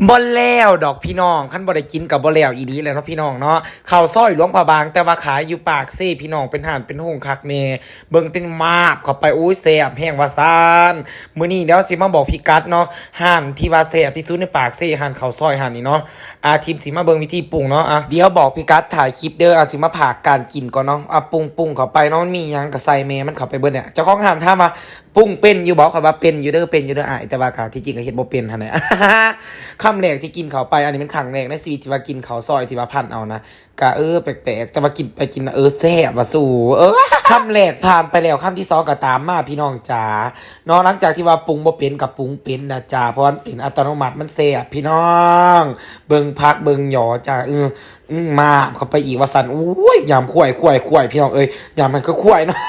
ບໍ່ແລ້ວດອກພີ່ນ້ອງ ຄັນບໍ່ໄດ້ກິນກໍບໍ່ແລ້ວອີ່ຫຼີແຫຼະເນາະພີ່ນ້ອງເນາະ. ເຂົ້າຊອຍຫຼວງພະບາງ ແຕ່ວ່າຂາຍຢູ່ປາກເຊພີ່ນ້ອງ ເປັນຮ້ານເປັນໂຮງຄັກແນ່. ເບິ່ງເຕັມມາບເຂົ້າໄປ ໂອ້ຍ ແຊບແຮງວ່າຊັ້ນ. ມື້ນີ້ດຽວຊິມາບອກພິກັດເນາະ ຮ້ານທີ່ວ່າແຊບທີ່ສຸດໃນປາກເຊ ຮ້ານເຂົ້າຊອຍຮ້ານນີ້ເນາະ. ອາ ທີມຊິມາເບິ່ງວິທີປຸງເນາະ. ອາ ດຽວບອກພິກັດທ້າຍຄລິບເດີ້. ອາ ຊິມາພາກການກິນກ່ອນເນາະ. ອາ ປຸງ ປຸງເຂົ້າໄປເນາະ ມັນມີຫຍັງກໍໃສ່ແມ່ມັນເຂົ້າໄປເບິດແຫຼະ. ເຈົ້າຂອງຮ້ານຖາມວ່າ ປຸງເປັນຢູ່ບໍ່? ຂ້ອຍວ່າເປັນຢູ່ເດີ ເປັນຢູ່ເດີອ້າຍ ແຕ່ວ່າກໍທີ່ຈິງກໍເຮັດບໍ່ເປັນຫັ້ນແຫຼະ. ຄຳແລກທີ່ກິນເຂົ້າໄປ ອັນນີ້ແມ່ນຄັ້ງແລກໃນຊີວິດທີ່ວ່າກິນເຂົ້າຊອຍທີ່ວ່າພັນເອົານະ ກະ ເອີ ແປກໆ ແຕ່ວ່າກິນໄປກິນມາ ເອີ ແຊບວ່າສູ. ເອີ ຄຳແລກຜ່ານໄປແລ້ວ ຄຳທີສອງກໍຕາມມາພີ່ນ້ອງຈ໋າເນາະ. ຫຼັງຈາກທີ່ວ່າປຸງບໍ່ເປັນກໍປຸງເປັນນະຈ໋າ ເພາະວ່າມັນເປັນອັດຕະໂນມັດ ມັນແຊບພີ່ນ້ອງ. ເບິ່ງຜັກເບິ່ງຫຍໍ້ຈ້າ ອື ອື ມາບເຂົ້າໄປອີກວ່າຊັ້ນ. ໂອ້ຍ ຍຳຂວາຍ ຂວາຍ ຂວາຍ ພີ່ນ້ອງເອີຍ ຍຳມັນຄືຂວາຍເນາະ.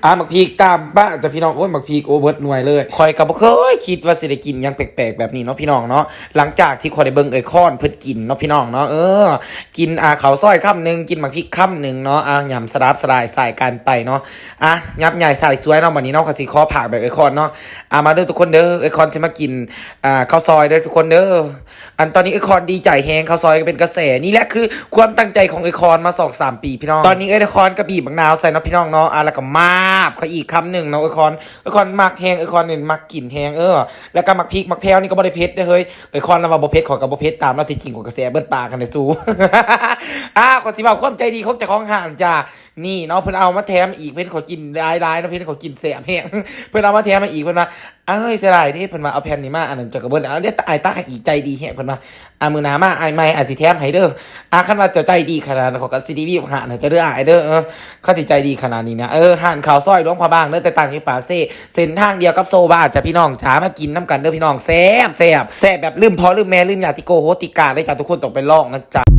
ອາ ໝາກພິກຕາມປະຈ້າພີ່ນ້ອງ. ໂອ້ຍ ໝາກພິກ ໂອ້ ເບິດໜ່ວຍເລີຍ. ຂ້ອຍກໍບໍ່ເຄີຍຄິດວ່າຊິໄດ້ກິນຫຍັງແປກໆແບບນີ້ເນາະພີ່ນ້ອງເນາະ. ຫຼັງຈາກທີ່ຂ້ອຍໄດ້ເບິ່ງເອື້ອຍຄອນເພິ່ນກິນເນາະພີ່ນ້ອງເນາະ ເອີ ກິນ ອາ ເຂົ້າຊອຍຄຳໜຶ່ງ ກິນໝາກພິກຄຳໜຶ່ງເນາະ. ອາ ຍຳສະດັບສະດາຍສາຍກັນໄປເນາະ. ອາ ຫຍັບໃຫຍ່ສາຍສວຍເນາະ. ບັດນີ້ເນາະ ຂ້ອຍຊິຂໍພາກແບບເອື້ອຍຄອນເນາະ. ອາ ມາເດີທຸກຄົນເດີ ເອື້ອຍຄອນຊິມາກິນ ອາ ເຂົ້າຊອຍເດີທຸກຄົນເດີ. ອັນຕອນນີ້ເອື້ອຍຄອນດີໃຈແຮງ ເຂົ້າຊອຍກໍເປັນກະແສ. ນີ້ແຫຼະຄືຄວາມຕັ້ງໃຈຂອງເອື້ອຍຄອນມາສອງສາມປີພີ່ນ້ອງ. ຕອນນີ້ເອື້ອຍຄອນກໍບີບໝາກນາວໃສ່ເນາະພີ່ນ້ອງເນາະ. ອາ ແລ້ວກໍມາບເຂົ້າອີກຄຳໜຶ່ງເນາະ. ເອື້ອຍຄອນ ເອື້ອຍຄອນມັກແຮງ ເອື້ອຍຄອນນີ້ມັກກິນແຮງ. ເອີ ແລ້ວກໍໝາກພິກໝາກແພ້ວນີ້ກໍບໍ່ໄດ້ເຜັດເດ້ເຮີ້ຍ. ເອື້ອຍຄອນລາວວ່າບໍ່ເຜັດ ຂ້ອຍກໍບໍ່ເຜັດຕາມເນາະ ທີ່ຈິງຂ້ອຍກໍແຊບເບິດປາກຫັ້ນແຫຼະສູ. ອາ ຂ້ອຍຊິເວົ້າຄວາມໃຈດີຂອງເຈົ້າຂອງຮ້ານຈ້າ. ນີ້ເນາະ ເພິ່ນເອົາມາແຖມອີກ ເພິ່ນເຂົາກິນຫຼາຍໆເນາະ ເພິ່ນເຂົາກິນແຊບແຮງ ເພິ່ນເອົາມາແຖມໃຫ້ອີກ ເພິ່ນວ່າ ເອີຍ ເສຍດາຍເດ້ ເພິ່ນວ່າ ເອົາແຜ່ນນີ້ມາ ອັນນັ້ນເຈົ້າກໍເບິດແລ້ວ ເອົາ ດຽວອ້າຍຕັກໃຫ້ອີກ ໃຈດີແຮງ ເພິ່ນວ່າ. ອາ ມື້ໜ້າມາອ້າຍໃໝ່ ອ້າຍຊິແຖມໃຫ້ເດີ. ອາ ຄັນວ່າເຈົ້າໃຈດີຂະໜາດນັ້ນ ຂ້ອຍກໍຊິຣີວິວຮ້ານໃຫ້ເຈົ້າເດີອ້າຍເດີ. ເອີ ຄັນຊິໃຈດີຂະໜາດນີ້ນະ ເອີ ຮ້ານເຂົ້າຊອຍຫຼວງພະບາງເດີ ແຕ່ຕັ້ງຢູ່ປາກເຊ ເສັ້ນທາງດຽວກັບໂຊບາຈ້າພີ່ນ້ອງຈ້າ. ມາກິນນຳກັນເດີພີ່ນ້ອງ ແຊບ ແຊບ ແຊບແບບລືມພໍ່ລືມແມ່ລືມຍາຕິໂກໂຫຕິກາເລີຍຈ້າ ທຸກຄົນຕ້ອງໄປລອງນະ.